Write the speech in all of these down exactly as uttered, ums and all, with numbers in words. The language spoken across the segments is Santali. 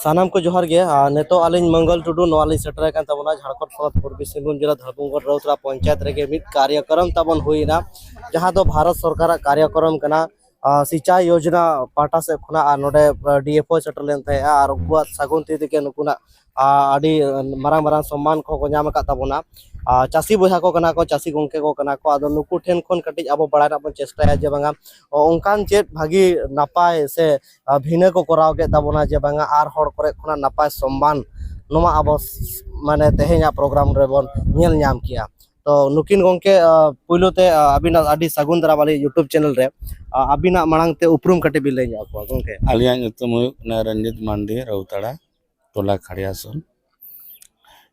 ᱥᱟᱱᱟᱢ ᱠᱚ ᱡᱚᱦᱟᱨ ᱜᱮ᱾ ᱟᱨ ᱱᱤᱛᱚᱜ ᱟᱹᱞᱤᱧ ᱢᱚᱝᱜᱚᱞ ᱴᱩᱰᱩ, ᱱᱚᱣᱟ ᱞᱤᱧ ᱥᱮᱴᱮᱨ ᱟᱠᱟᱱ ᱛᱟᱵᱚᱱᱟ ᱡᱷᱟᱲᱠᱷᱚᱸᱰ ᱯᱚᱱᱚᱛ ᱯᱩᱨᱵᱤ ᱥᱤᱝᱵᱷᱩᱢ ᱡᱮᱞᱟ ᱫᱷᱟᱲᱵᱩᱝᱜᱚᱲ ᱨᱟᱹᱣᱛᱨᱟ ᱯᱚᱧᱪᱟᱭᱮᱛ ᱨᱮᱜᱮ ᱢᱤᱫ ᱠᱟᱨᱭᱚᱠᱨᱚᱢ ᱛᱟᱵᱚᱱ ᱦᱩᱭᱱᱟ, ᱡᱟᱦᱟᱸ ᱫᱚ ᱵᱷᱟᱨᱚᱛ ᱥᱚᱨᱠᱟᱨᱟᱜ ᱠᱟᱨᱭᱚᱠᱨᱚᱢ ᱠᱟᱱᱟ, ᱟᱨ ᱥᱤᱪᱟᱭ ᱭᱳᱡᱽᱱᱟ ᱯᱟᱦᱴᱟ ᱥᱮᱫ ᱠᱷᱚᱱᱟᱜ᱾ ᱟᱨ ᱱᱚᱰᱮ ᱰᱤ ᱮᱯᱷ ᱳ ᱥᱮᱴᱮᱨ ᱞᱮᱱ ᱛᱟᱦᱮᱸᱜᱼᱟ, ᱟᱨ ᱩᱱᱠᱩᱣᱟᱜ ᱥᱟᱹᱜᱩᱱ ᱛᱤ ᱛᱮᱜᱮ ᱱᱩᱠᱩᱱᱟᱜ ᱟᱨ ᱟᱹᱰᱤ ᱢᱟᱨᱟᱝ ᱢᱟᱨᱟᱝ ᱥᱚᱢᱢᱟᱱ ᱠᱚᱦᱚᱸ ᱠᱚ ᱧᱟᱢ ᱟᱠᱟᱫ ᱛᱟᱵᱚᱱᱟ᱾ ᱟᱨ ᱪᱟᱹᱥᱤ ᱵᱚᱭᱦᱟ ᱠᱚ ᱠᱟᱱᱟ ᱠᱚ, ᱪᱟᱹᱥᱤ ᱜᱚᱢᱠᱮ ᱠᱚ ᱠᱟᱱᱟ ᱠᱚ᱾ ᱟᱫᱚ ᱱᱩᱠᱩ ᱴᱷᱮᱱ ᱠᱷᱚᱱ ᱠᱟᱹᱴᱤᱡ ᱟᱵᱚ ᱵᱟᱲᱟᱭ ᱨᱮᱱᱟᱜ ᱵᱚᱱ ᱪᱮᱥᱴᱟᱭᱟ ᱡᱮ ᱵᱟᱝᱟ, ᱚ, ᱚᱱᱠᱟᱱ ᱪᱮᱫ ᱵᱷᱟᱹᱜᱤ ᱱᱟᱯᱟᱭ ᱥᱮ, ᱟᱨ ᱵᱷᱤᱱᱟᱹ ᱠᱚ ᱠᱚᱨᱟᱣ ᱠᱮᱫ ᱛᱟᱵᱚᱱᱟ ᱡᱮ ᱵᱟᱝᱟ ᱟᱨ ᱦᱚᱲ ᱠᱚᱨᱮ ᱠᱷᱚᱱᱟᱜ ᱱᱟᱯᱟᱭ ᱥᱚᱢᱢᱟᱱ ᱱᱚᱣᱟ ᱟᱵᱚ ᱥ-, ᱢᱟᱱᱮ ᱛᱮᱦᱮᱧᱟᱜ ᱯᱨᱳᱜᱨᱟᱢ ᱨᱮᱵᱚᱱ ᱧᱮᱞ ᱧᱟᱢ ᱠᱮᱜᱼᱟ᱾ ᱛᱚ ᱱᱩᱠᱤᱱ ᱜᱚᱢᱠᱮ, ᱟᱨ ᱯᱩᱭᱞᱩ ᱛᱮ, ᱟᱨ ᱟᱹᱵᱤᱱᱟᱜ ᱟᱹᱰᱤ ᱥᱟᱹᱜᱩᱱ ᱫᱟᱨᱟᱢ ᱟᱹᱞᱤᱧ YouTube ᱪᱮᱱᱮᱞ ᱨᱮ᱾ ᱟᱨ ᱟᱹᱵᱤᱱᱟᱜ ᱢᱟᱲᱟᱝ ᱛᱮ ᱩᱯᱨᱩᱢ ᱠᱟᱹᱴᱤᱡ ᱵᱤᱱ ᱞᱟᱹᱭ ᱧᱚᱜ ᱟᱠᱚᱣᱟ ᱜᱚᱢᱠᱮ᱾ ᱟᱹᱞᱤᱧᱟᱜ ᱧᱩᱛᱩᱢ ᱦᱩᱭᱩᱜ ᱠᱟᱱᱟ ᱨᱚᱧᱡᱤᱛ ᱢᱟᱱᱰᱤ, ᱨᱟᱹᱣᱛᱟᱲᱟ, ᱴᱚᱞᱟ ᱠᱷᱟᱲᱤᱭᱟᱥᱚᱞ᱾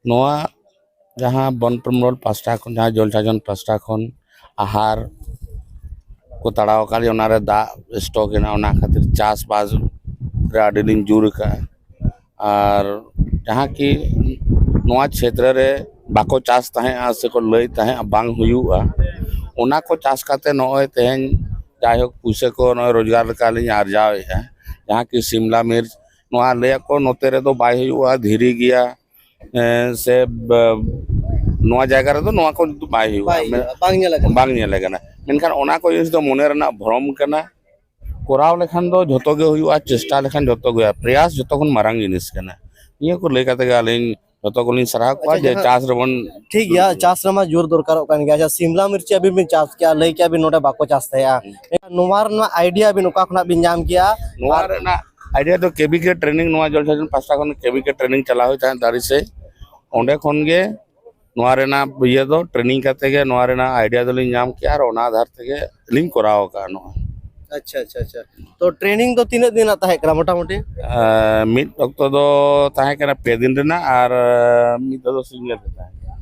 ᱱᱚᱣᱟ ᱡᱟᱦᱟᱸ ᱵᱚᱱ ᱯᱨᱚᱢᱚᱞ ᱯᱟᱥᱴᱟ ᱠᱷᱚᱱ, ᱡᱟᱦᱟᱸ ᱡᱚᱞ ᱥᱟᱡᱚᱱ ᱯᱟᱥᱴᱟ ᱠᱷᱚᱱ ᱟᱦᱟᱨ ᱠᱚ ᱛᱟᱲᱟᱣ ᱟᱠᱟᱫ ᱞᱮᱭᱟ, ᱚᱱᱟᱨᱮ ᱫᱟᱜ ᱥᱴᱚᱠ ᱮᱱᱟ, ᱚᱱᱟ ᱠᱷᱟᱹᱛᱤᱨ ᱪᱟᱥᱵᱟᱥ ᱨᱮ ᱟᱹᱰᱤ ᱞᱤᱧ ᱡᱳᱨ ᱟᱠᱟᱫᱼᱟ᱾ ᱟᱨ ᱡᱟᱦᱟᱸ ᱠᱤ ᱱᱚᱣᱟ ᱪᱷᱮᱛᱨᱚ ᱨᱮ ᱵᱟᱠᱚ ᱪᱟᱥ ᱛᱟᱦᱮᱸᱜᱼᱟ ᱥᱮᱠᱚ ᱞᱟᱹᱭ ᱛᱟᱦᱮᱸᱜᱼᱟ ᱵᱟᱝ ᱦᱩᱭᱩᱜᱼᱟ, ᱚᱱᱟ ᱠᱚ ᱪᱟᱥ ᱠᱟᱛᱮ ᱱᱚᱜᱼᱚᱭ ᱛᱮᱦᱮᱧ ᱡᱟᱭᱦᱳᱠ ᱯᱩᱭᱥᱟᱹ ᱠᱚ ᱱᱚᱜᱼᱚᱭ ᱨᱳᱡᱽᱜᱟᱨ ᱞᱮᱠᱟᱞᱤᱧ ᱟᱨᱡᱟᱣᱮᱫᱼᱟ᱾ ᱡᱟᱦᱟᱸ ᱠᱤ ᱥᱤᱢᱞᱟ ᱢᱤᱨᱪ ᱱᱚᱣᱟ ᱞᱟᱹᱭᱟᱠᱚ ᱱᱚᱛᱮ ᱨᱮᱫᱚ ᱵᱟᱭ ᱦᱩᱭᱩᱜᱼᱟ, ᱫᱷᱤᱨᱤ ᱜᱮᱭᱟ, ᱮᱸ, ᱥᱮ ᱵ-, ᱱᱚᱣᱟ ᱡᱟᱭᱜᱟ ᱨᱮᱫᱚ ᱱᱚᱣᱟ ᱠᱚ ᱵᱟᱭ ᱦᱩᱭᱩᱜᱼᱟ᱾ ᱵᱟᱭ ᱦᱩᱭᱩᱜᱼᱟ, ᱵᱟᱝ ᱧᱮᱞ ᱟᱠᱟᱱᱟ᱾ ᱵᱟᱝ ᱧᱮᱞ ᱟᱠᱟᱱᱟ᱾ ᱢᱮᱱᱠᱷᱟᱱ ᱚᱱᱟ ᱠᱚ ᱡᱤᱱᱤᱥ ᱫᱚ ᱢᱚᱱᱮ ᱨᱮᱱᱟᱜ ᱵᱷᱨᱚᱢ ᱠᱟᱱᱟ᱾ ᱠᱚᱨᱟᱣ ᱞᱮᱠᱷᱟᱱ ᱫᱚ ᱡᱷᱚᱛᱚ ᱜᱮ ᱦᱩᱭᱩᱜᱼᱟ, ᱪᱮᱥᱴᱟ ᱞᱮᱠᱷᱟᱱ ᱡᱷᱚᱛᱚ ᱜᱮ ᱦᱩᱭᱩᱜᱼᱟ᱾ ᱯᱨᱚᱭᱟᱥ ᱡᱷᱚᱛᱚ ᱠᱷᱚᱱ ᱢᱟᱨᱟᱝ ᱡᱤᱱᱤᱥ ᱠᱟᱱᱟ᱾ ᱱᱤᱭᱟᱹ ᱠᱚ ᱞᱟᱹᱭ ᱠᱟᱛᱮ ᱜᱮ ᱟᱹᱞᱤᱧ ᱡᱷᱚᱛᱚ ᱠᱚᱞᱤᱧ ᱥᱟᱨᱦᱟᱣ ᱠᱚᱣᱟ ᱟᱪᱪᱷᱟ, ᱡᱮ ᱡᱟᱦᱟᱸ ᱪᱟᱥ ᱨᱮᱵᱚᱱ ᱴᱷᱤᱠ ᱜᱮᱭᱟ, ᱪᱟᱥ ᱨᱮᱢᱟ ᱡᱳᱨ ᱫᱚᱨᱠᱟᱨᱚᱜ ᱠᱟᱱ ᱜᱮᱭᱟ᱾ ᱟᱪᱪᱷᱟ, ᱥᱤᱢᱞᱟ ᱢᱤᱨᱪᱤ ᱟᱹᱵᱤᱱ ᱵᱤᱱ ᱪᱟᱥ ᱠᱮᱜᱼᱟ, ᱞᱟᱹᱭ ᱠᱮᱜᱼᱟ ᱵᱤᱱ ᱱᱚᱰᱮ ᱵᱟᱠᱚ ᱪᱟᱥ ᱛᱟᱦᱮᱸᱜᱼᱟ᱾ ᱦᱩᱸ᱾ ᱮᱱᱠᱷᱟᱱ ᱱᱚᱣᱟ ᱨᱮᱱᱟᱜ ᱟᱭᱰᱤᱭᱟ ᱵᱤᱱ ᱚᱠᱟ ᱠᱷᱚᱱᱟᱜ ᱵᱤᱱ ᱧᱟᱢ ᱠᱮᱜᱼᱟ? ᱱᱚᱣᱟ ᱟᱨ ᱨᱮᱱᱟᱜ ᱟᱭᱰᱤᱭᱟ ᱫᱚ ᱠᱮ ᱵᱷᱤ ᱠᱮ ᱴᱨᱮᱱᱤᱝ, ᱱᱚᱣᱟ ᱡᱚᱞ ᱥᱟᱡᱚᱱ ᱯᱟᱥᱴᱟ ᱠᱷᱚᱱ ᱠᱮ ᱵᱷᱤ ᱠᱮ ᱴᱨᱮᱱᱤᱝ ᱪᱟᱞᱟᱣ ᱦᱩᱭ ᱛᱟᱦᱮᱸᱫ ᱫᱟᱨᱤ ᱥᱮᱫ, ᱚᱸᱰᱮ ᱠᱷᱚᱱ ᱜᱮ ᱱᱚᱣᱟ ᱨᱮᱱᱟᱜ ᱤᱭᱟᱹ ᱫᱚ ᱴᱨᱮᱱᱤᱝ ᱠᱟᱛᱮ ᱜᱮ ᱱᱚᱣᱟ ᱨᱮᱱᱟᱜ ᱟᱭᱰᱤᱭᱟ ᱫᱚᱞᱤᱧ ᱧᱟᱢ ᱠᱮᱜᱼᱟ ᱟᱨ ᱚᱱᱟ ᱟᱫᱷᱟᱨ ᱛᱮᱜᱮ ᱞᱤᱧ ᱠᱚᱨᱟᱣ ᱟᱠᱟᱫᱼᱟ ᱱᱚᱣᱟ᱾ ᱟᱪᱪᱷᱟ, ᱟᱪᱪᱷᱟ, ᱟᱪᱪᱷᱟ᱾ ᱛᱚ ᱴᱨᱮᱱᱤᱝ ᱫᱚ ᱛᱤᱱᱟᱹᱜ ᱫᱤᱱ ᱨᱮᱱᱟᱜ ᱛᱟᱦᱮᱸ ᱠᱟᱱᱟ ᱢᱚᱴᱟᱢᱩᱴᱤ? ᱟᱨ ᱢᱤᱫ ᱚᱠᱛᱚ ᱫᱚ ᱛᱟᱦᱮᱸ ᱠᱟᱱᱟ ᱯᱮ ᱫᱤᱱ ᱨᱮᱱᱟᱜ, ᱟᱨ ᱢᱤᱫ ᱫᱷᱟᱣ ᱫᱚ ᱥᱤᱝᱜᱮᱞ ᱨᱮ ᱛᱟᱦᱮᱸ ᱠᱟᱱᱟ᱾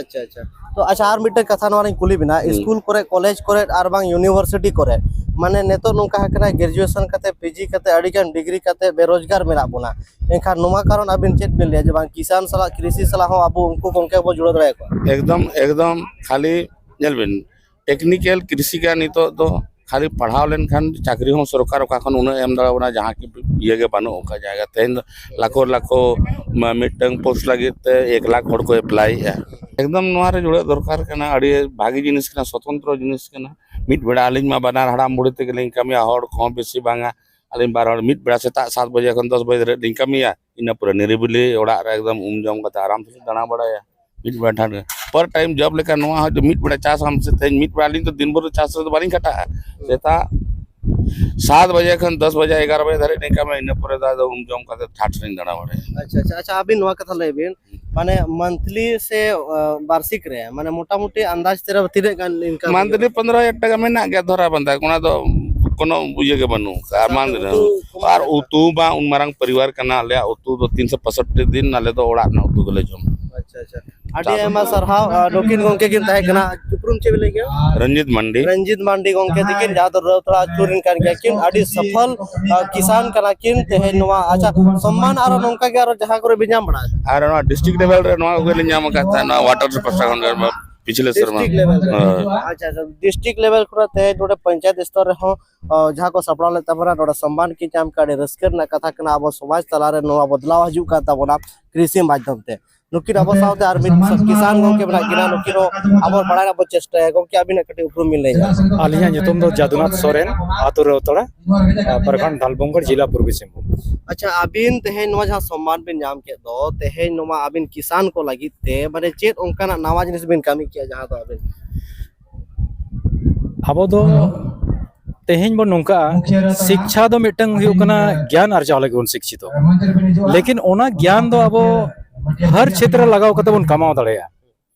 ᱟᱪᱪᱷᱟ, ᱟᱪᱪᱷᱟ᱾ ᱛᱚ ᱟᱪᱪᱷᱟ, ᱟᱨ ᱢᱤᱫᱴᱮᱱ ᱠᱟᱛᱷᱟ ᱱᱚᱣᱟ ᱞᱤᱧ ᱠᱩᱞᱤ ᱵᱤᱱᱟ, ᱦᱩᱸ᱾ ᱥᱠᱩᱞ ᱠᱚᱨᱮ, ᱠᱚᱞᱮᱡᱽ ᱠᱚᱨᱮ ᱟᱨ ᱵᱟᱝ ᱤᱭᱩᱱᱤᱵᱷᱟᱨᱥᱤᱴᱤ ᱠᱚᱨᱮ, ᱢᱟᱱᱮ ᱱᱤᱛᱚᱜ ᱱᱚᱝᱠᱟ ᱟᱠᱟᱱᱟ, ᱜᱨᱮᱡᱩᱭᱮᱥᱚᱱ ᱠᱟᱛᱮ, ᱯᱤ ᱡᱤ ᱠᱟᱛᱮ ᱟᱹᱰᱤᱜᱟᱱ ᱰᱤᱜᱽᱨᱤ ᱠᱟᱛᱮ ᱵᱮᱨᱳᱡᱽᱜᱟᱨ ᱢᱮᱱᱟᱜ ᱵᱚᱱᱟ᱾ ᱮᱱᱠᱷᱟᱱ ᱱᱚᱣᱟ ᱠᱟᱨᱚᱱ ᱟᱹᱵᱤᱱ ᱪᱮᱫ ᱵᱤᱱ ᱞᱟᱹᱭᱟ ᱡᱮ ᱵᱟᱝ ᱠᱤᱥᱟᱱ ᱥᱟᱞᱟᱜ, ᱠᱨᱤᱥᱤ ᱥᱟᱞᱟᱜ ᱦᱚᱸ ᱟᱵᱚ ᱩᱱᱠᱩ ᱜᱚᱢᱠᱮ ᱵᱚ ᱡᱩᱲᱟᱹᱣ ᱫᱟᱲᱮᱭᱟᱠᱚᱣᱟ? ᱮᱠᱫᱚᱢ, ᱮᱠᱫᱚᱢ᱾ ᱠᱷᱟᱹᱞᱤ ᱧᱮᱞ ᱵᱤᱱ, ᱴᱮᱠᱱᱤᱠᱮᱞ ᱠᱨᱤᱥᱤ ᱜᱮ ᱱᱤᱛᱚᱜ ᱫᱚ ᱠᱷᱟᱹᱞᱤ ᱯᱟᱲᱦᱟᱣ ᱞᱮᱱᱠᱷᱟᱱ ᱪᱟᱹᱠᱨᱤ ᱦᱚᱸ ᱥᱚᱨᱠᱟᱨ ᱚᱠᱟ ᱠᱷᱚᱱ ᱩᱱᱟᱹᱜ ᱮᱢ ᱫᱟᱲᱮᱭᱟᱵᱚᱱᱟ, ᱡᱟᱦᱟᱸ ᱠᱤ ᱤᱭᱟᱹ ᱜᱮ ᱵᱟᱹᱱᱩᱜ ᱚᱠᱟ ᱡᱟᱭᱜᱟ᱾ ᱛᱮᱦᱮᱧ ᱫᱚ ᱞᱟᱠᱷᱚ ᱞᱟᱠᱷᱚ ᱢᱟ-, ᱢᱤᱫᱴᱟᱝ ᱯᱳᱥᱴ ᱞᱟᱹᱜᱤᱫ ᱛᱮ ᱮᱠ ᱞᱟᱠᱷ ᱦᱚᱲ ᱠᱚ ᱮᱯᱞᱟᱭᱮᱫᱼᱟ᱾ ᱮᱠᱫᱚᱢ ᱱᱚᱣᱟ ᱨᱮ ᱡᱩᱲᱟᱹᱜ ᱫᱚᱨᱠᱟᱨ ᱠᱟᱱᱟ, ᱟᱹᱰᱤ ᱵᱷᱟᱹᱜᱤ ᱡᱤᱱᱤᱥ ᱠᱟᱱᱟ, ᱥᱚᱛᱚᱱᱛᱨᱚ ᱡᱤᱱᱤᱥ ᱠᱟᱱᱟ᱾ ᱢᱤᱫ ᱵᱮᱲᱟ ᱟᱹᱞᱤᱧ ᱢᱟ ᱵᱟᱱᱟᱨ ᱦᱟᱲᱟᱢ ᱵᱩᱲᱦᱤ ᱛᱮᱜᱮ ᱞᱤᱧ ᱠᱟᱹᱢᱤᱭᱟ, ᱦᱚᱲ ᱠᱚᱦᱚᱸ ᱵᱮᱥᱤ ᱵᱟᱝᱟ᱾ ᱟᱹᱞᱤᱧ ᱵᱟᱨ ᱦᱚᱲ ᱢᱤᱫ ᱵᱮᱲᱟ ᱥᱮᱛᱟᱜ ᱥᱟᱛ ᱵᱟᱡᱮ ᱠᱷᱚᱱ ᱫᱚᱥ ᱵᱟᱡᱮ ᱫᱷᱟᱹᱨᱤᱡ ᱞᱤᱧ ᱠᱟᱹᱢᱤᱭᱟ, ᱤᱱᱟᱹ ᱯᱚᱨᱮ ᱱᱤᱨᱤᱵᱤᱞᱤ ᱚᱲᱟᱜ ᱨᱮ ᱮᱠᱫᱚᱢ ᱩᱢ ᱡᱚᱢ ᱠᱟᱛᱮ ᱟᱨᱟᱢ ᱥᱮ ᱫᱟᱬᱟ ᱵᱟᱲᱟᱭᱟ᱾ ᱢᱤᱫ ᱵᱮᱲᱟ ᱴᱷᱟᱱ ᱯᱟᱨ ᱴᱟᱭᱤᱢ ᱡᱚᱵ ᱞᱮᱠᱟ ᱱᱚᱣᱟ ᱦᱚᱭᱛᱳ ᱢᱤᱫ ᱵᱮᱲᱟ ᱪᱟᱥ ᱟᱢ ᱥᱮ ᱛᱮᱦᱮᱧ ᱢᱤᱫ ᱵᱮᱲᱟ, ᱟᱹᱞᱤᱧ ᱫᱚ ᱫᱤᱱ ᱵᱷᱳᱨ ᱪᱟᱥ ᱨᱮᱫᱚ ᱵᱟᱹᱞᱤᱧ ᱠᱷᱟᱴᱟᱜᱼᱟ᱾ ᱥᱮᱛᱟᱜ ᱥᱟᱛ ᱵᱟᱡᱮ ᱠᱷᱚᱱ ᱫᱚᱥ ᱵᱟᱡᱮ, ᱮᱜᱟᱨᱚ ᱵᱟᱡᱮ ᱫᱷᱟᱹᱨᱤᱡ ᱞᱤᱧ ᱠᱟᱹᱢᱤᱭᱟ, ᱤᱱᱟᱹ ᱯᱚᱨᱮ ᱫᱚ ᱟᱫᱚ ᱩᱢ ᱡᱚᱢ ᱠᱟᱛᱮ ᱴᱷᱟᱴ ᱞᱤᱧ ᱫᱟᱬᱟ ᱵᱟᱲᱟᱭᱟ᱾ ᱟᱪᱪᱷᱟ, ᱟᱪᱪᱷᱟ, ᱟᱪᱪᱷᱟ, ᱟᱹᱵᱤᱱ ᱱᱚᱣᱟ ᱠᱟᱛᱷᱟ ᱞᱟᱹᱭ ᱵᱤᱱ, ᱢᱟᱱᱮ ᱢᱟᱱᱛᱷᱞᱤ ᱥᱮ, ᱟ, ᱵᱟᱨᱥᱤᱠ ᱨᱮ, ᱢᱟᱱᱮ ᱢᱚᱴᱟᱢᱩᱴᱤ ᱟᱱᱫᱟᱡ ᱛᱮ ᱛᱤᱱᱟᱹᱜ ᱜᱟᱱ ᱤᱱᱠᱟᱢ ᱢᱟᱱᱛᱷᱞᱤ ᱯᱚᱱᱫᱽᱨᱚ ᱦᱟᱡᱟᱨ ᱴᱟᱠᱟ ᱢᱮᱱᱟᱜ ᱜᱮᱭᱟ ᱫᱷᱚᱨᱟ ᱵᱟᱸᱫᱷᱟ, ᱚᱱᱟ ᱫᱚ ᱠᱳᱱᱳ ᱤᱭᱟᱹ ᱜᱮ ᱵᱟᱹᱱᱩᱜ ᱟᱠᱟᱫᱼᱟ᱾ ᱥᱟᱶᱛᱮ ᱢᱟᱱᱛᱷᱞᱤ ᱩᱛᱩ ᱠᱚᱢᱟ ᱟᱨ ᱢᱮᱱᱟᱜ ᱩᱛᱩ ᱢᱟ ᱩᱱ ᱢᱟᱨᱟᱝ ᱯᱚᱨᱤᱵᱟᱨ ᱠᱟᱱᱟ ᱟᱞᱮᱭᱟᱜ, ᱩᱛᱩ ᱫᱚ ᱛᱤᱱᱥᱚ ᱯᱚᱸᱭᱥᱚᱴᱴᱤ ᱫᱤᱱ ᱟᱞᱮ ᱫᱚ ᱚᱲᱟᱜ ᱨᱮᱱᱟᱜ ᱩᱛᱩ ᱜᱮᱞᱮ ᱡᱚᱢᱟ᱾ ᱟᱪᱪᱷᱟ, ᱟᱪᱪᱷᱟ᱾ ᱟᱹᱰᱤ ᱪᱟᱥ ᱟᱭᱢᱟ ᱟᱵᱟᱫ᱾ ᱥᱟᱨᱦᱟᱣ᱾ ᱟ, ᱱᱩᱠᱤᱱ ᱜᱚᱝᱠᱮ ᱠᱤᱱ ᱛᱟᱦᱮᱸ ᱠᱟᱱᱟ, ᱩᱯᱨᱩᱢ ᱪᱮᱫ ᱵᱤᱱ ᱞᱟᱹᱭ ᱠᱮᱫᱟ? ᱨᱚᱧᱡᱤᱛ ᱢᱟᱱᱰᱤ᱾ ᱨᱚᱧᱡᱤᱛ ᱢᱟᱱᱰᱤ ᱜᱚᱝᱠᱮ ᱛᱤᱠᱤᱱ, ᱡᱟᱦᱟᱸ ᱫᱚ ᱨᱟᱹᱣᱛᱟᱲᱟ ᱟᱹᱛᱩ ᱨᱮᱱ ᱠᱟᱱ ᱜᱮᱭᱟ ᱠᱤᱱ, ᱟᱹᱰᱤ ᱥᱚᱯᱷᱚᱞ, ᱟ, ᱠᱤᱥᱟᱱ ᱠᱟᱱᱟ ᱠᱤᱱ᱾ ᱛᱮᱦᱮᱧ ᱱᱚᱣᱟ, ᱟᱪᱪᱷᱟ, ᱥᱚᱢᱢᱟᱱ ᱟᱨᱚ ᱱᱚᱝᱠᱟ ᱜᱮ ᱟᱨᱚ ᱡᱟᱦᱟᱸ ᱠᱚᱨᱮ ᱵᱤᱱ ᱧᱟᱢ ᱵᱟᱲᱟ ᱟᱠᱟᱫᱟ? ᱟᱨ ᱱᱚᱣᱟ ᱰᱤᱥᱴᱨᱤᱠᱴ ᱞᱮᱵᱮᱞ ᱨᱮ ᱱᱚᱣᱟ ᱠᱚᱜᱮ ᱞᱤᱧ ᱧᱟᱢ ᱟᱠᱟᱫ ᱛᱟᱦᱮᱸᱫ, ᱱᱚᱣᱟ ᱣᱟᱴᱟᱨ ᱯᱟᱥᱴᱟ ᱠᱷᱚᱱ ᱜᱮ ᱯᱤᱪᱷᱞᱮ ᱥᱮᱨᱢᱟ᱾ ᱰᱤᱥᱴᱨᱤᱠᱴ ᱞᱮᱵᱮᱞ ᱨᱮ? ᱦᱳᱭ᱾ ᱟᱪᱪᱷᱟ, ᱟᱪᱪᱷᱟ, ᱰᱤᱥᱴᱨᱤᱠᱴ ᱞᱮᱵᱮᱞ ᱠᱷᱚᱱᱟᱜ ᱛᱮᱦᱮᱧ ᱱᱚᱰᱮ ᱯᱚᱧᱪᱟᱭᱮᱛ ᱥᱛᱚᱨ ᱨᱮᱦᱚᱸ, ᱟ, ᱡᱟᱦᱟᱸ ᱠᱚ ᱥᱟᱯᱲᱟᱣ ᱞᱮᱫ ᱛᱟᱵᱚᱱᱟ, ᱱᱚᱰᱮ ᱥᱚᱢᱢᱟᱱ ᱠᱤᱱ ᱧᱟᱢ ᱠᱟᱜᱼᱟ᱾ ᱟᱹᱰᱤ ᱨᱟᱹᱥᱠᱟᱹ ᱨᱮᱱᱟᱜ ᱠᱟᱛᱷᱟ ᱠᱟᱱᱟ ᱟᱵᱚ ᱥᱚᱢᱟᱡᱽ ᱛᱟᱞᱟᱨᱮ ᱱᱚᱣᱟ ᱵᱚᱫᱞᱟᱣ ᱦᱤᱡᱩᱜ ᱠᱟᱱ ᱛᱟᱵᱚᱱᱟ ᱠᱨᱤᱥᱤ ᱢᱟᱫᱽᱫᱷᱚᱢ ᱛᱮ᱾ ᱱᱩᱠᱤᱱ ᱟᱵᱚ ᱥᱟᱶᱛᱮ ᱟᱨ ᱢᱤᱫ ᱠᱤᱥᱟᱱ ᱜᱚᱝᱠᱮ ᱢᱮᱱᱟᱜ ᱠᱤᱱᱟ, ᱱᱩᱠᱤᱱ ᱦᱚᱸ ᱟᱵᱚ ᱵᱟᱲᱟᱭ ᱨᱮᱱᱟᱜ ᱵᱚ ᱪᱮᱥᱴᱟᱭᱟ᱾ ᱜᱚᱝᱠᱮ, ᱟᱹᱵᱤᱱᱟᱜ ᱠᱟᱹᱴᱤᱡ ᱩᱯᱨᱩᱢ ᱵᱤᱱ ᱞᱟᱹᱭᱟ? ᱟᱹᱞᱤᱧᱟᱜ ᱧᱩᱛᱩᱢ ᱫᱚ ᱡᱟᱫᱩᱱᱟᱛᱷ ᱥᱚᱨᱮᱱ, ᱟᱹᱛᱩ ᱨᱟᱹᱣᱛᱟᱲᱟ, ᱯᱨᱚᱠᱷᱚᱸᱰ ᱰᱷᱟᱞᱵᱚᱝᱜᱚᱲ, ᱡᱮᱞᱟ ᱯᱩᱨᱵᱤ ᱥᱤᱝᱵᱷᱩᱢ᱾ ᱟᱪᱪᱷᱟ, ᱟᱹᱵᱤᱱ ᱛᱮᱦᱮᱧ ᱱᱚᱣᱟ ᱡᱟᱦᱟᱸ ᱥᱚᱢᱢᱟᱱ ᱵᱤᱱ ᱧᱟᱢ ᱠᱮᱫ ᱫᱚ, ᱛᱮᱦᱮᱧ ᱱᱚᱣᱟ ᱟᱹᱵᱤᱱ ᱠᱤᱥᱟᱱ ᱠᱚ ᱞᱟᱹᱜᱤᱫ ᱛᱮ ᱢᱟᱱᱮ ᱪᱮᱫ ᱚᱱᱠᱟᱱᱟᱜ ᱱᱟᱣᱟ ᱡᱤᱱᱤᱥ ᱵᱤᱱ ᱠᱟᱹᱢᱤ ᱠᱮᱜᱼᱟ ᱡᱟᱦᱟᱸ ᱫᱚ ᱟᱹᱵᱤᱱ ᱟᱵᱚ ᱫᱚ ᱛᱮᱦᱮᱧ ᱵᱚᱱ ᱱᱚᱝᱠᱟᱜᱼᱟ, ᱥᱤᱠᱪᱷᱟ ᱫᱚ ᱢᱤᱫᱴᱟᱝ ᱦᱩᱭᱩᱜ ᱠᱟᱱᱟ ᱜᱮᱭᱟᱱ ᱟᱨᱡᱟᱣ ᱞᱟᱹᱜᱤᱫ ᱵᱚᱱ ᱥᱤᱠᱪᱷᱤᱛᱚ᱾ ᱞᱮᱠᱤᱱ ᱚᱱᱟ ᱜᱮᱭᱟᱱ ᱫᱚ ᱟᱵᱚ ᱦᱟᱨ ᱪᱷᱮᱛᱨᱚ ᱨᱮ ᱞᱟᱜᱟᱣ ᱠᱟᱛᱮ ᱵᱚᱱ ᱠᱟᱢᱟᱣ ᱫᱟᱲᱮᱭᱟᱜᱼᱟ᱾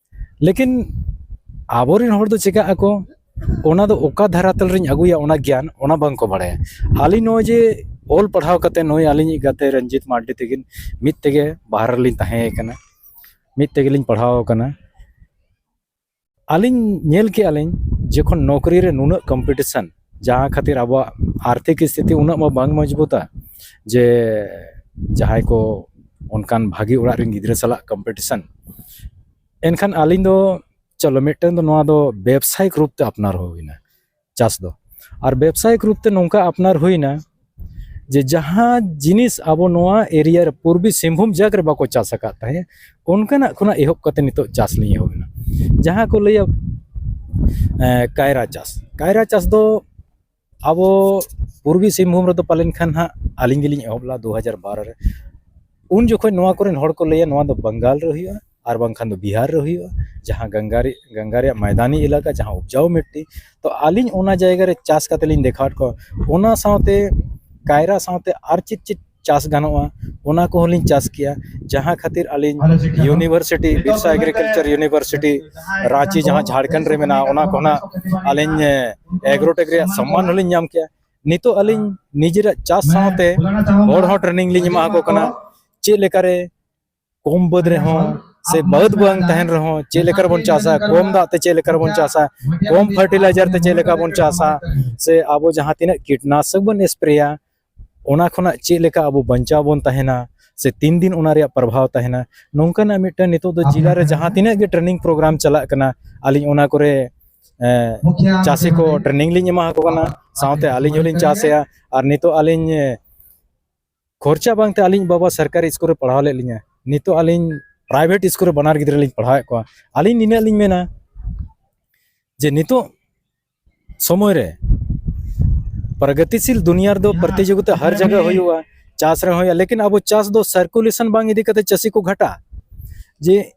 ᱞᱮᱠᱤᱱ ᱟᱵᱚᱨᱮᱱ ᱦᱚᱲ ᱫᱚ ᱪᱤᱠᱟᱹᱜ ᱟᱠᱚ, ᱚᱱᱟ ᱫᱚ ᱚᱠᱟ ᱫᱷᱟᱨᱟᱛᱟᱞ ᱨᱤᱧ ᱟᱹᱜᱩᱭᱟ ᱚᱱᱟ ᱜᱮᱭᱟᱱ, ᱚᱱᱟ ᱵᱟᱝ ᱠᱚ ᱵᱟᱲᱟᱭᱟ᱾ ᱟᱹᱞᱤᱧ ᱱᱚᱜᱼᱚᱭ ᱡᱮ ᱚᱞ ᱯᱟᱲᱦᱟᱣ ᱠᱟᱛᱮ ᱱᱚᱜᱼᱚᱭ ᱟᱹᱞᱤᱧᱤᱡ ᱜᱟᱛᱮ ᱨᱚᱧᱡᱤᱛ ᱢᱟᱨᱰᱤ ᱛᱟᱹᱠᱤᱱ ᱢᱤᱫ ᱛᱮᱜᱮ ᱵᱟᱦᱨᱮ ᱨᱮᱞᱤᱧ ᱛᱟᱦᱮᱸ ᱠᱟᱱᱟ, ᱢᱤᱫ ᱛᱮᱜᱮᱞᱤᱧ ᱯᱟᱲᱦᱟᱣ ᱟᱠᱟᱱᱟ᱾ ᱟᱹᱞᱤᱧ ᱧᱮᱞ ᱠᱮᱜᱼᱟ ᱞᱤᱧ ᱡᱚᱠᱷᱚᱱ ᱱᱚᱠᱨᱤ ᱨᱮ ᱱᱩᱱᱟᱹᱜ ᱠᱚᱢᱯᱤᱴᱤᱥᱚᱱ, ᱡᱟᱦᱟᱸ ᱠᱷᱟᱹᱛᱤᱨ ᱟᱵᱚᱣᱟᱜ ᱟᱨᱛᱷᱤᱠ ᱥᱛᱷᱤᱛᱤ ᱩᱱᱟᱹᱜ ᱢᱟ ᱵᱟᱝ ᱢᱚᱡᱽᱵᱩᱛᱟ ᱡᱮ ᱡᱟᱦᱟᱸᱭ ᱠᱚ ᱚᱱᱠᱟᱱ ᱵᱷᱟᱹᱜᱤ ᱚᱲᱟᱜ ᱨᱮᱱ ᱜᱤᱫᱽᱨᱟᱹ ᱥᱟᱞᱟᱜ ᱠᱚᱢᱯᱤᱴᱤᱥᱚᱱ᱾ ᱮᱱᱠᱷᱟᱱ ᱟᱹᱞᱤᱧ ᱫᱚ ᱪᱚᱞᱚ ᱢᱤᱫᱴᱟᱝ ᱫᱚ ᱱᱚᱣᱟ ᱫᱚ ᱵᱮᱵᱽᱥᱟᱭᱤᱠ ᱨᱩᱯ ᱛᱮ ᱟᱯᱱᱟᱨ ᱦᱩᱭᱱᱟ ᱪᱟᱥ ᱫᱚ᱾ ᱟᱨ ᱵᱮᱵᱽᱥᱟᱭᱤᱠ ᱨᱩᱯ ᱛᱮ ᱱᱚᱝᱠᱟ ᱟᱯᱱᱟᱨ ᱦᱩᱭᱱᱟ ᱡᱮ ᱡᱟᱦᱟᱸ ᱡᱤᱱᱤᱥ ᱟᱵᱚ ᱱᱚᱣᱟ ᱮᱨᱤᱭᱟ ᱨᱮ, ᱯᱩᱨᱵᱤ ᱥᱤᱝᱵᱷᱩᱢ ᱡᱟᱠ ᱨᱮ ᱵᱟᱠᱚ ᱪᱟᱥ ᱟᱠᱟᱫ ᱛᱟᱦᱮᱸᱫ, ᱚᱱᱠᱟᱱᱟᱜ ᱠᱷᱚᱱᱟᱜ ᱮᱦᱚᱵ ᱠᱟᱛᱮ ᱱᱤᱛᱚᱜ ᱪᱟᱥ ᱞᱤᱧ ᱮᱦᱚᱵ ᱮᱱᱟ᱾ ᱡᱟᱦᱟᱸ ᱠᱚ ᱞᱟᱹᱭᱟ ᱮ, ᱠᱟᱭᱨᱟ ᱪᱟᱥ᱾ ᱠᱟᱭᱨᱟ ᱪᱟᱥ ᱫᱚ ᱟᱵᱚ ᱯᱩᱨᱵᱤ ᱥᱤᱝᱵᱷᱩᱢ ᱨᱮᱫᱚ ᱯᱟᱞᱮᱱ ᱠᱷᱟᱱ ᱦᱟᱸᱜ ᱟᱹᱞᱤᱧ ᱜᱮᱞᱤᱧ ᱮᱦᱚᱵ ᱞᱮᱫᱟ ᱫᱩ ᱦᱟᱡᱟᱨ ᱵᱟᱨᱚ ᱨᱮ᱾ ᱩᱱ ᱡᱚᱠᱷᱚᱱ ᱱᱚᱣᱟ ᱠᱚᱨᱮᱱ ᱦᱚᱲ ᱠᱚ ᱞᱟᱹᱭᱟ ᱱᱚᱣᱟ ᱫᱚ ᱵᱟᱝᱜᱟᱞ ᱨᱮ ᱦᱩᱭᱩᱜᱼᱟ ᱟᱨ ᱵᱟᱝᱠᱷᱟᱱ ᱫᱚ ᱵᱤᱦᱟᱨ ᱨᱮ ᱦᱩᱭᱩᱜᱼᱟ, ᱡᱟᱦᱟᱸ ᱜᱟᱝᱜᱟ ᱨᱮ-, ᱜᱟᱝᱜᱟ ᱨᱮᱭᱟᱜ ᱢᱚᱭᱫᱟᱱᱤ ᱮᱞᱟᱠᱟ, ᱡᱟᱦᱟᱸ ᱩᱯᱡᱟᱣ ᱢᱤᱴᱴᱤ᱾ ᱛᱚ ᱟᱹᱞᱤᱧ ᱚᱱᱟ ᱡᱟᱭᱜᱟ ᱨᱮ ᱪᱟᱥ ᱠᱟᱛᱮ ᱞᱤᱧ ᱫᱮᱠᱷᱟᱣᱟᱫ ᱠᱚᱣᱟ᱾ ᱚᱱᱟ ᱥᱟᱶᱛᱮ ᱠᱟᱭᱨᱟ ᱥᱟᱶᱛᱮ ᱟᱨ ᱪᱮᱫ ᱪᱮᱫ ᱪᱟᱥ ᱜᱟᱱᱚᱜᱼᱟ, ᱚᱱᱟ ᱠᱚᱦᱚᱸ ᱞᱤᱧ ᱪᱟᱥ ᱠᱮᱭᱟ, ᱡᱟᱦᱟᱸ ᱠᱷᱟᱹᱛᱤᱨ ᱟᱹᱞᱤᱧ university, Birsa agriculture university Ranchi, ᱡᱟᱦᱟᱸ ᱡᱷᱟᱲᱠᱷᱚᱸᱰ ᱨᱮ ᱢᱮᱱᱟᱜᱼᱟ, ᱚᱱᱟ ᱠᱷᱚᱱᱟᱜ ᱟᱹᱞᱤᱧ ᱮᱜᱽᱨᱳᱴᱮᱠ ᱨᱮᱭᱟᱜ ᱥᱚᱢᱢᱟᱱ ᱦᱚᱸᱞᱤᱧ ᱧᱟᱢ ᱠᱮᱭᱟ᱾ ᱱᱤᱛᱚᱜ ᱟᱹᱞᱤᱧ ᱱᱤᱡᱮᱨᱟᱜ ᱪᱟᱥ ᱥᱟᱶᱛᱮ ᱦᱚᱲ ᱦᱚᱸ ᱴᱨᱮᱱᱤᱝ ᱞᱤᱧ ᱮᱢᱟ ᱠᱚ ᱠᱟᱱᱟ, ᱪᱮᱫ ᱞᱮᱠᱟᱨᱮ ᱠᱚᱢ ᱵᱟᱹᱫᱽ ᱨᱮᱦᱚᱸ ᱥᱮ ᱵᱟᱹᱫᱽ ᱵᱟᱝ ᱛᱟᱦᱮᱱ ᱨᱮᱦᱚᱸ ᱪᱮᱫ ᱞᱮᱠᱟ ᱨᱮᱵᱚᱱ ᱪᱟᱥᱟ, ᱠᱚᱢ ᱫᱟᱜ ᱛᱮ ᱪᱮᱫ ᱞᱮᱠᱟ ᱨᱮᱵᱚᱱ ᱪᱟᱥᱟ, ᱠᱚᱢ ᱯᱷᱟᱨᱴᱤᱞᱟᱭᱡᱟᱨ ᱛᱮ ᱪᱮᱫ ᱞᱮᱠᱟ ᱵᱚᱱ ᱪᱟᱥᱟ, ᱥᱮ ᱟᱵᱚ ᱡᱟᱦᱟᱸ ᱛᱤᱱᱟᱹᱜ ᱠᱤᱴᱱᱟᱥᱚᱠ ᱵᱚᱱ ᱥᱯᱨᱮᱭᱟ, ᱚᱱᱟ ᱠᱷᱚᱱᱟᱜ ᱪᱮᱫ ᱞᱮᱠᱟ ᱟᱵᱚ ᱵᱟᱧᱪᱟᱣ ᱵᱚᱱ ᱛᱟᱦᱮᱱᱟ, ᱥᱮ ᱛᱤᱱ ᱫᱤᱱ ᱚᱱᱟ ᱨᱮᱭᱟᱜ ᱯᱨᱚᱵᱷᱟᱣ ᱛᱟᱦᱮᱱᱟ, ᱱᱚᱝᱠᱟᱱᱟᱜ ᱢᱤᱫᱴᱟᱝ ᱱᱤᱛᱚᱜ ᱫᱚ ᱡᱮᱞᱟ ᱨᱮ ᱡᱟᱦᱟᱸ ᱛᱤᱱᱟᱹᱜ ᱜᱮ ᱴᱨᱮᱱᱤᱝ ᱯᱨᱳᱜᱨᱟᱢ ᱪᱟᱞᱟᱜ ᱠᱟᱱᱟ, ᱟᱹᱞᱤᱧ ᱚᱱᱟ ᱠᱚᱨᱮ, ᱮ, ᱪᱟᱹᱥᱤ ᱠᱚ ᱴᱨᱮᱱᱤᱝ ᱞᱤᱧ ᱮᱢᱟ ᱠᱚ ᱠᱟᱱᱟ, ᱥᱟᱶᱛᱮ ᱟᱹᱞᱤᱧ ᱦᱚᱸᱞᱤᱧ ᱪᱟᱥᱮᱜᱼᱟ᱾ ᱟᱨ ᱱᱤᱛᱚᱜ ᱟᱹᱞᱤᱧ, ᱮ, ᱠᱷᱚᱨᱪᱟ ᱵᱟᱝᱛᱮ ᱟᱹᱞᱤᱧ ᱵᱟᱵᱟ ᱥᱚᱨᱠᱟᱨᱤ ᱥᱠᱩᱞ ᱨᱮ ᱯᱟᱲᱦᱟᱣ ᱞᱮᱫ ᱞᱤᱧᱟ, ᱱᱤᱛᱚᱜ ᱟᱹᱞᱤᱧ ᱯᱨᱟᱭᱵᱷᱮᱴ ᱥᱠᱩᱞ ᱨᱮ ᱵᱟᱱᱟᱨ ᱜᱤᱫᱽᱨᱟᱹ ᱞᱤᱧ ᱯᱟᱲᱦᱟᱣᱮᱫ ᱠᱚᱣᱟ᱾ ᱟᱹᱞᱤᱧ ᱱᱤᱱᱟᱹᱜ ᱞᱤᱧ ᱢᱮᱱᱟ ᱡᱮ ᱱᱤᱛᱚᱜ ᱥᱚᱢᱚᱭ ᱨᱮ ᱯᱨᱚᱜᱚᱛᱤᱥᱤᱞ ᱫᱩᱱᱤᱭᱟ ᱨᱮᱫᱚ ᱯᱨᱚᱛᱤᱡᱳᱜᱤᱛᱟ ᱦᱟᱨ ᱡᱟᱭᱜᱟ ᱦᱩᱭᱩᱜᱼᱟ, ᱪᱟᱥ ᱨᱮᱦᱚᱸ ᱦᱩᱭᱩᱜᱼᱟ, ᱞᱮᱠᱤᱱ ᱟᱵᱚ ᱪᱟᱥ ᱫᱚ ᱥᱟᱨᱠᱩᱞᱮᱥᱚᱱ ᱵᱟᱝ ᱤᱫᱤ ᱠᱟᱛᱮ ᱪᱟᱹᱥᱤ ᱠᱚ ᱜᱷᱟᱴᱟ᱾ ᱡᱮ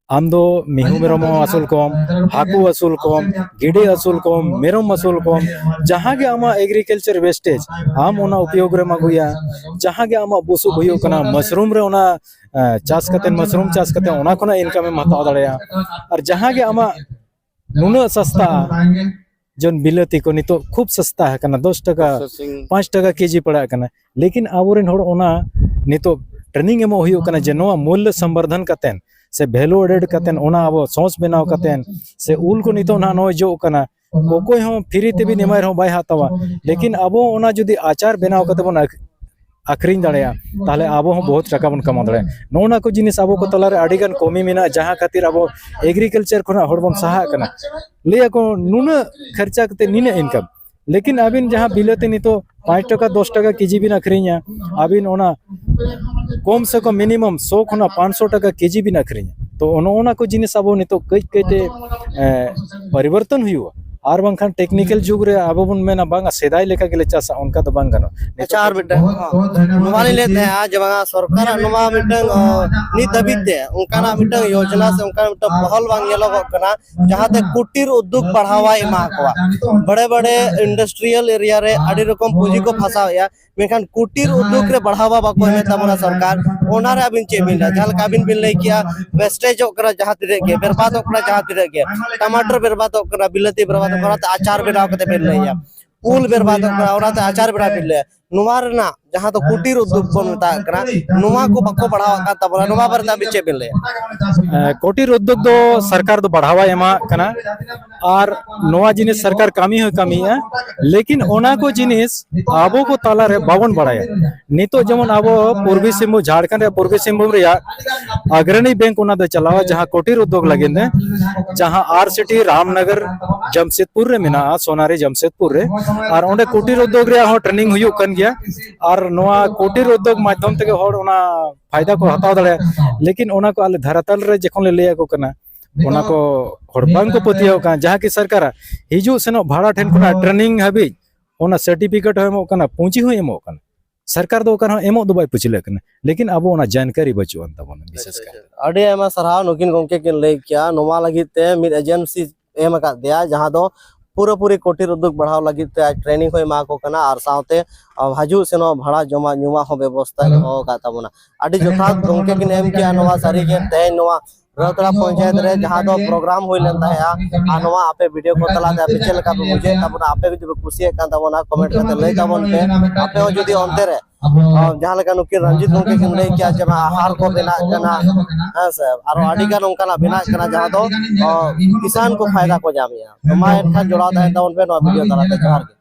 ᱟᱢ ᱫᱚ ᱢᱤᱦᱩ ᱢᱮᱨᱚᱢ ᱦᱚᱸ ᱟᱹᱥᱩᱞ ᱠᱚᱢ, ᱦᱟᱹᱠᱩ ᱟᱹᱥᱩᱞ ᱠᱚᱢ, ᱜᱮᱰᱮ ᱟᱹᱥᱩᱞ ᱠᱚᱢ, ᱢᱮᱨᱚᱢ ᱟᱹᱥᱩᱞ ᱠᱚᱢ, ᱡᱟᱦᱟᱸ ᱜᱮ ᱟᱢᱟᱜ ᱮᱜᱽᱨᱤᱠᱟᱞᱪᱟᱨ ᱣᱮᱥᱴᱮᱡᱽ ᱟᱢ ᱚᱱᱟ ᱩᱯᱭᱳᱜᱽ ᱨᱮᱢ ᱟᱹᱜᱩᱭᱟ, ᱡᱟᱦᱟᱸ ᱜᱮ ᱟᱢᱟᱜ ᱵᱩᱥᱩᱵ ᱦᱩᱭᱩᱜ ᱠᱟᱱᱟ, ᱢᱟᱥᱨᱩᱢ ᱨᱮ ᱚᱱᱟ, ᱮ, ᱪᱟᱥ ᱠᱟᱛᱮ, ᱢᱟᱥᱨᱩᱢ ᱪᱟᱥ ᱠᱟᱛᱮ ᱚᱱᱟ ᱠᱷᱚᱱᱟᱜ ᱤᱱᱠᱟᱢ ᱮᱢ ᱦᱟᱛᱟᱣ ᱫᱟᱲᱮᱭᱟᱜᱼᱟ᱾ ᱟᱨ ᱡᱟᱦᱟᱸ ᱜᱮ ᱟᱢᱟᱜ ᱱᱩᱱᱟᱹᱜ ᱥᱟᱥᱛᱟ, ᱡᱮᱢᱚᱱ ᱵᱤᱞᱟᱹᱛᱤ ᱠᱚ ᱱᱤᱛᱚᱜ ᱠᱷᱩᱵ ᱥᱟᱥᱛᱟ ᱟᱠᱟᱱᱟ, ᱫᱚᱥ ᱴᱟᱠᱟ, ᱯᱨᱚᱥᱮᱥᱤᱝ᱾ ᱯᱟᱸᱪ ᱴᱟᱠᱟ ᱠᱮᱡᱤ ᱯᱟᱲᱟᱜ ᱠᱟᱱᱟ᱾ ᱞᱮᱠᱤᱱ ᱟᱵᱚᱨᱮᱱ ᱦᱚᱲ ᱚᱱᱟ ᱱᱤᱛᱚᱜ ᱴᱨᱮᱱᱤᱝ ᱮᱢᱚᱜ ᱦᱩᱭᱩᱜ ᱠᱟᱱᱟ ᱡᱮ ᱱᱚᱣᱟ ᱢᱩᱞᱞᱚ ᱥᱚᱢᱵᱚᱨᱫᱷᱚᱱ ᱠᱟᱛᱮᱱ ᱥᱮ ᱵᱷᱮᱞᱩ ᱮᱰᱮᱰ ᱠᱟᱛᱮᱱ ᱚᱱᱟ ᱟᱵᱚ ᱥᱚᱥ ᱵᱮᱱᱟᱣ ᱠᱟᱛᱮᱱ ᱥᱮ ᱩᱞ ᱠᱚ ᱱᱤᱛᱚᱜ ᱱᱟᱦᱟᱜ ᱱᱚᱜᱼᱚᱭ ᱡᱚᱜ ᱠᱟᱱᱟ, ᱚᱠᱚᱭ ᱦᱚᱸ ᱯᱷᱨᱤ ᱛᱮᱵᱤᱱ ᱮᱢᱟᱭ ᱨᱮᱦᱚᱸ ᱵᱟᱭ ᱦᱟᱛᱟᱣᱟ᱾ ᱞᱮᱠᱤᱱ ᱟᱵᱚ ᱚᱱᱟ ᱡᱩᱫᱤ ᱟᱪᱟᱨ ᱵᱮᱱᱟᱣ ᱠᱟᱛᱮ ᱵᱚᱱ ᱟᱹᱠ-, ᱟᱹᱠᱷᱨᱤᱧ ᱫᱟᱲᱮᱭᱟᱜᱼᱟ, ᱛᱟᱦᱚᱞᱮ ᱟᱵᱚ ᱦᱚᱸ ᱵᱚᱦᱩᱛ ᱴᱟᱠᱟ ᱵᱚᱱ ᱠᱟᱢᱟᱣ ᱫᱟᱲᱮᱭᱟᱜᱼᱟ᱾ ᱱᱚᱜᱼᱚ ᱱᱚᱣᱟ ᱠᱚ ᱡᱤᱱᱤᱥ ᱟᱵᱚ ᱠᱚ ᱛᱟᱞᱟᱨᱮ ᱟᱹᱰᱤᱜᱟᱱ ᱠᱚᱢᱤ ᱢᱮᱱᱟᱜᱼᱟ, ᱡᱟᱦᱟᱸ ᱠᱷᱟᱹᱛᱤᱨ ᱟᱵᱚ ᱮᱜᱽᱨᱤᱠᱟᱞᱪᱟᱨ ᱠᱷᱚᱱᱟᱜ ᱦᱚᱲ ᱵᱚᱱ ᱥᱟᱦᱟᱜ ᱠᱟᱱᱟ᱾ ᱞᱟᱹᱭ ᱟᱠᱚ ᱱᱩᱱᱟᱹᱜ ᱠᱷᱚᱨᱪᱟ ᱠᱟᱛᱮ ᱱᱤᱱᱟᱹᱜ ᱤᱱᱠᱟᱢ, ᱞᱮᱠᱤᱱ ᱟᱹᱵᱤᱱ ᱡᱟᱦᱟᱸ ᱵᱤᱞᱟᱹᱛᱤ ᱱᱤᱛᱚᱜ ᱯᱟᱸᱪ ᱴᱟᱠᱟ ᱫᱚᱥ ᱴᱟᱠᱟ ᱠᱮᱡᱤ ᱵᱤᱱ ᱟᱹᱠᱷᱨᱤᱧᱟ, ᱟᱹᱵᱤᱱ ᱚᱱᱟ ᱠᱚᱢ ᱥᱮ ᱠᱚᱢ ᱢᱤᱱᱤᱢᱟᱢ ᱥᱚ ᱠᱷᱚᱱᱟᱜ ᱯᱟᱸᱪᱥᱚ ᱴᱟᱠᱟ ᱠᱮᱡᱤ ᱵᱤᱱ ᱟᱹᱠᱷᱨᱤᱧᱟ᱾ ᱛᱚ ᱚᱱᱚ ᱚᱱᱟ ᱠᱚ ᱡᱤᱱᱤᱥ ᱟᱵᱚ ᱱᱤᱛᱚᱜ ᱠᱟᱹᱡ ᱠᱟᱹᱡᱛᱮ ᱯᱚᱨᱤᱵᱚᱨᱛᱚᱱ ᱦᱩᱭᱩᱜᱼᱟ᱾ ᱟᱨ ᱵᱟᱝᱠᱷᱟᱱ ᱴᱮᱠᱱᱤᱠᱮᱞ ᱡᱩᱜᱽ ᱨᱮ ᱟᱵᱚ ᱵᱚᱱ ᱢᱮᱱᱟ ᱵᱟᱝᱟ ᱥᱮᱫᱟᱭ ᱞᱮᱠᱟ ᱜᱮᱞᱮ ᱪᱟᱥᱟ, ᱚᱱᱠᱟ ᱫᱚ ᱵᱟᱝ ᱜᱟᱱᱚᱜᱼᱟ᱾ ᱟᱪᱪᱷᱟ, ᱟᱨ ᱢᱤᱫᱴᱟᱝ ᱱᱚᱣᱟ ᱞᱤᱧ ᱞᱟᱹᱭᱮᱫ ᱛᱟᱦᱮᱸᱫᱼᱟ ᱡᱮ ᱵᱟᱝᱟ ᱥᱚᱨᱠᱟᱨᱟᱜ ᱱᱚᱣᱟ ᱢᱤᱫᱴᱟᱝ ᱱᱤᱛ ᱫᱷᱟᱹᱵᱤᱡ ᱛᱮ ᱚᱱᱠᱟᱱᱟᱜ ᱢᱤᱫᱴᱟᱝ ᱭᱳᱡᱽᱱᱟ ᱥᱮ ᱚᱱᱠᱟᱱᱟᱜ ᱢᱤᱫᱴᱟᱝ ᱯᱚᱦᱚᱞ ᱵᱟᱝ ᱧᱮᱞᱚᱜᱚᱜ ᱠᱟᱱᱟ ᱡᱟᱦᱟᱸᱛᱮ ᱠᱩᱴᱤᱨ ᱩᱫᱽᱫᱳᱜᱽ ᱵᱟᱲᱦᱟᱣᱟᱭ ᱮᱢᱟ ᱠᱚᱣᱟ᱾ ᱵᱟᱲᱮ ᱵᱟᱲᱮ ᱤᱱᱰᱟᱥᱴᱨᱤᱭᱟᱞ ᱮᱨᱤᱭᱟ ᱨᱮ ᱟᱹᱰᱤ ᱨᱚᱠᱚᱢ ᱯᱩᱸᱡᱤ ᱠᱚ ᱯᱷᱟᱥᱟᱣᱮᱫᱼᱟ, ᱢᱮᱱᱠᱷᱟᱱ ᱠᱩᱴᱤᱨ ᱩᱫᱽᱫᱳᱜᱽ ᱨᱮ ᱵᱟᱲᱦᱟᱣᱟ ᱵᱟᱠᱚ ᱮᱢᱮᱫ ᱛᱟᱵᱚᱱᱟ ᱥᱚᱨᱠᱟᱨ᱾ ᱚᱱᱟᱨᱮ ᱟᱹᱵᱤᱱ ᱪᱮᱫ ᱵᱤᱱ ᱞᱟᱹᱭᱟ? ᱡᱟᱦᱟᱸ ᱞᱮᱠᱟ ᱟᱹᱵᱤᱱ ᱵᱤᱱ ᱞᱟᱹᱭ ᱠᱮᱜᱼᱟ, ᱣᱮᱥᱴᱮᱡᱚᱜ ᱠᱟᱱᱟ ᱡᱟᱦᱟᱸ ᱛᱤᱱᱟᱹᱜ ᱜᱮ, ᱵᱮᱨᱵᱟᱫᱚᱜ ᱠᱟᱱᱟ ᱡᱟᱦᱟᱸ ᱛᱤᱱᱟᱹᱜ ᱜᱮ, ᱴᱟᱢᱟᱴᱟᱨ ᱵᱮᱨᱵᱟᱫᱚᱜ ᱠᱟᱱᱟ, ᱵᱤᱞᱟᱹᱛᱤ ᱵᱮᱨᱵᱟᱫᱚᱜ ᱠᱟᱱᱟ, ᱚᱱᱟᱛᱮ ᱟᱪᱟᱨ ᱵᱮᱱᱟᱣ ᱠᱟᱛᱮ ᱵᱤᱱ ᱞᱟᱹᱭᱟ, ᱩᱞ ᱵᱮᱨᱵᱟᱫᱚᱜ ᱠᱟᱱᱟ, ᱚᱱᱟᱛᱮ ᱟᱪᱟᱨ ᱵᱮᱱᱟᱣ ᱵᱤᱱ ᱞᱟᱹᱭᱟ᱾ ᱱᱚᱣᱟ ᱨᱮᱱᱟᱜ ᱡᱟᱦᱟᱸ ᱫᱚ ᱠᱩᱴᱤᱨ ᱩᱫᱽᱫᱳᱜᱽ ᱵᱚᱱ ᱢᱮᱛᱟᱜ ᱠᱟᱱᱟ, ᱱᱚᱣᱟ ᱠᱚ ᱵᱟᱠᱚ ᱵᱟᱲᱦᱟᱣ ᱟᱠᱟᱫ ᱛᱟᱵᱚᱱᱟ, ᱱᱚᱣᱟ ᱵᱟᱨᱮᱛᱮ ᱟᱹᱵᱤᱱ ᱪᱮᱫ ᱵᱤᱱ ᱞᱟᱹᱭᱟ? ᱠᱩᱴᱤᱨ ᱩᱫᱽᱫᱳᱜᱽ ᱫᱚ ᱥᱚᱨᱠᱟᱨ ᱫᱚ ᱵᱟᱲᱦᱟᱣᱟᱭ ᱮᱢᱟᱜ ᱠᱟᱱᱟ, ᱟᱨ ᱱᱚᱣᱟ ᱡᱤᱱᱤᱥ ᱥᱚᱨᱠᱟᱨ ᱠᱟᱹᱢᱤ ᱦᱚᱸᱭ ᱠᱟᱹᱢᱤᱭᱮᱫᱼᱟ, ᱞᱮᱠᱤᱱ ᱚᱱᱟ ᱠᱚ ᱡᱤᱱᱤᱥ ᱟᱵᱚ ᱠᱚ ᱛᱟᱞᱟᱨᱮ ᱵᱟᱵᱚᱱ ᱵᱟᱲᱟᱭᱟ᱾ ᱱᱤᱛᱚᱜ ᱡᱮᱢᱚᱱ ᱟᱵᱚ ᱯᱩᱨᱵᱤ ᱥᱤᱝᱵᱷᱩᱢ, ᱡᱷᱟᱲᱠᱷᱚᱸᱰ ᱨᱮᱭᱟᱜ ᱯᱩᱨᱵᱤ ᱥᱤᱝᱵᱷᱩᱢ ᱨᱮᱭᱟᱜ ᱚᱜᱨᱚᱱᱤ ᱵᱮᱝᱠ ᱚᱱᱟ ᱫᱚ ᱪᱟᱞᱟᱣᱟ, ᱡᱟᱦᱟᱸ ᱠᱩᱴᱤᱨ ᱩᱫᱽᱫᱳᱜᱽ ᱞᱟᱹᱜᱤᱫ ᱛᱮ, ᱡᱟᱦᱟᱸ ᱟᱨ ᱥᱤᱴᱤ ᱨᱟᱢᱱᱚᱜᱚᱨ ᱡᱟᱢᱥᱮᱫᱽᱯᱩᱨ ᱨᱮ ᱢᱮᱱᱟᱜᱼᱟ, ᱥᱳᱱᱟᱨᱤ ᱡᱟᱢᱥᱮᱫᱽᱯᱩᱨ ᱨᱮ, ᱟᱨ ᱚᱸᱰᱮ ᱠᱩᱴᱤᱨ ᱩᱫᱽᱫᱳᱜᱽ ᱨᱮᱭᱟᱜ ᱦᱚᱸ ᱴᱨᱮᱱᱤᱝ ᱦᱩᱭᱩᱜ ᱠᱟᱱ ᱜᱮᱭᱟ᱾ ᱟᱨ ᱱᱚᱣᱟ ᱠᱩᱴᱤᱨ ᱩᱫᱽᱫᱳᱜᱽ ᱢᱟᱫᱽᱫᱷᱚᱢ ᱛᱮᱜᱮ ᱦᱚᱲ ᱚᱱᱟ ᱯᱷᱟᱭᱫᱟ ᱠᱚ ᱦᱟᱛᱟᱣ ᱫᱟᱲᱮᱭᱟᱜᱼᱟ᱾ ᱞᱮᱠᱤᱱ ᱚᱱᱟ ᱠᱚ ᱟᱞᱮ ᱫᱷᱟᱨᱟᱛᱟᱞ ᱨᱮ ᱡᱚᱠᱷᱚᱱ ᱞᱮ ᱞᱟᱹᱭ ᱟᱠᱚ ᱠᱟᱱᱟ, ᱚᱱᱟ ᱠᱚ ᱦᱚᱲ ᱵᱟᱝ ᱠᱚ ᱯᱟᱹᱛᱭᱟᱹᱣ ᱠᱟᱱᱟ᱾ ᱡᱟᱦᱟᱸ ᱠᱤ ᱥᱚᱨᱠᱟᱨᱟᱜ ᱦᱤᱡᱩᱜ ᱥᱮᱱᱚᱜ ᱵᱷᱟᱲᱟ ᱴᱷᱮᱱ ᱠᱷᱚᱱᱟᱜ ᱴᱨᱮᱱᱤᱝ ᱦᱟᱹᱵᱤᱡ ᱚᱱᱟ ᱥᱟᱨᱴᱤᱯᱷᱤᱠᱮᱴ ᱦᱚᱸ ᱮᱢᱚᱜ ᱠᱟᱱᱟ, ᱯᱩᱸᱡᱤ ᱦᱚᱸᱭ ᱮᱢᱚᱜ ᱠᱟᱱᱟ᱾ ᱥᱚᱨᱠᱟᱨ ᱫᱚ ᱚᱠᱟ ᱨᱮᱦᱚᱸ ᱮᱢᱚᱜ ᱫᱚ ᱵᱟᱭ ᱯᱟᱹᱪᱷᱞᱟᱹᱜ ᱠᱟᱱᱟ, ᱞᱮᱠᱤᱱ ᱟᱵᱚ ᱚᱱᱟ ᱡᱟᱱᱠᱟᱨᱤ ᱵᱟᱹᱪᱩᱜ ᱟᱱ ᱛᱟᱵᱚᱱᱟ ᱵᱤᱥᱮᱥ ᱠᱟᱨ᱾ ᱟᱹᱰᱤ ᱟᱭᱢᱟ ᱥᱟᱨᱦᱟᱣ᱾ ᱱᱩᱠᱤᱱ ᱜᱚᱢᱠᱮ ᱠᱤᱱ ᱞᱟᱹᱭ ᱠᱮᱭᱟ ᱱᱚᱣᱟ ᱞᱟᱹᱜᱤᱫ ᱛᱮ ᱢᱤᱫ ᱮᱡᱮᱱᱥᱤ ᱮᱢ ᱟᱠᱟᱫ ᱫᱮᱭᱟ, ᱡᱟᱦᱟᱸ ᱫᱚ ᱯᱩᱨᱟᱹᱯᱩᱨᱤ ᱠᱩᱴᱤᱨ ᱩᱫᱽᱫᱳᱜᱽ ᱵᱟᱲᱦᱟᱣ ᱞᱟᱹᱜᱤᱫ ᱛᱮ ᱟᱡ ᱴᱨᱮᱱᱤᱝ ᱦᱚᱸᱭ ᱮᱢᱟ ᱠᱚ ᱠᱟᱱᱟ, ᱟᱨ ᱥᱟᱶᱛᱮ, ᱟ, ᱦᱤᱡᱩᱜ ᱥᱮᱱᱚᱜ ᱵᱷᱟᱲᱟ, ᱡᱚᱢᱟᱜ ᱧᱩᱣᱟᱜ ᱦᱚᱸ ᱵᱮᱵᱚᱥᱛᱷᱟᱭ ᱫᱚᱦᱚ ᱟᱠᱟᱫ ᱛᱟᱵᱚᱱᱟ᱾ ᱟᱹᱰᱤ ᱡᱚᱛᱷᱟᱛ ᱜᱚᱢᱠᱮ ᱠᱤᱱ ᱮᱢ ᱠᱮᱜᱼᱟ ᱱᱚᱣᱟ ᱥᱟᱹᱨᱤᱜᱮ ᱛᱮᱦᱮᱧ ᱱᱚᱣᱟ ᱨᱟᱹᱛᱲᱟ ᱯᱚᱧᱪᱟᱭᱮᱛ ᱨᱮ ᱡᱟᱦᱟᱸ ᱫᱚ ᱯᱨᱳᱜᱨᱟᱢ ᱦᱩᱭ ᱞᱮᱱ ᱛᱟᱦᱮᱸᱜᱼᱟ, ᱟᱨ ᱱᱚᱣᱟ ᱟᱯᱮ ᱵᱷᱤᱰᱤᱭᱳ ᱠᱚ ᱛᱟᱞᱟᱛᱮ ᱟᱯᱮ ᱪᱮᱫ ᱞᱮᱠᱟ ᱯᱮ ᱵᱩᱡᱷᱟᱹᱣᱮᱫ ᱛᱟᱵᱚᱱᱟ? ᱟᱯᱮ ᱡᱩᱫᱤ ᱯᱮ ᱠᱩᱥᱤᱭᱟᱜ ᱠᱟᱱ ᱛᱟᱵᱚᱱᱟ, ᱠᱚᱢᱮᱱᱴ ᱠᱟᱛᱮ ᱞᱟᱹᱭ ᱛᱟᱵᱚᱱ ᱯᱮ᱾ ᱟᱯᱮ ᱦᱚᱸ ᱡᱩᱫᱤ ᱚᱱᱛᱮ ᱨᱮ, ᱟ, ᱡᱟᱦᱟᱸ ᱞᱮᱠᱟ ᱱᱩᱠᱤᱱ ᱨᱚᱧᱡᱤᱛ ᱜᱚᱢᱠᱮ ᱠᱤᱱ ᱞᱟᱹᱭ ᱠᱮᱜᱼᱟ ᱡᱮ ᱵᱟᱝ ᱦᱟᱨ ᱠᱚ ᱵᱮᱱᱟᱜ ᱠᱟᱱᱟ, ᱦᱮᱸ ᱥᱮ, ᱟᱨᱚ ᱟᱹᱰᱤ ᱜᱟᱱ ᱚᱱᱠᱟᱱᱟᱜ ᱵᱮᱱᱟᱜ ᱠᱟᱱᱟ ᱡᱟᱦᱟᱸ ᱫᱚ, ᱟ, ᱠᱤᱥᱟᱱ ᱠᱚ ᱯᱷᱟᱭᱫᱟ ᱠᱚ ᱧᱟᱢᱮᱜᱼᱟ᱾ ᱛᱚ ᱢᱟ ᱮᱱᱠᱷᱟᱱ ᱡᱚᱲᱟᱣ ᱛᱟᱦᱮᱱ ᱛᱟᱵᱚᱱ ᱯᱮ ᱱᱚᱣᱟ ᱵᱷᱤᱰᱤᱭᱳ ᱛᱟᱞᱟᱛᱮ᱾ ᱡᱚᱦᱟᱨ ᱜᱮ᱾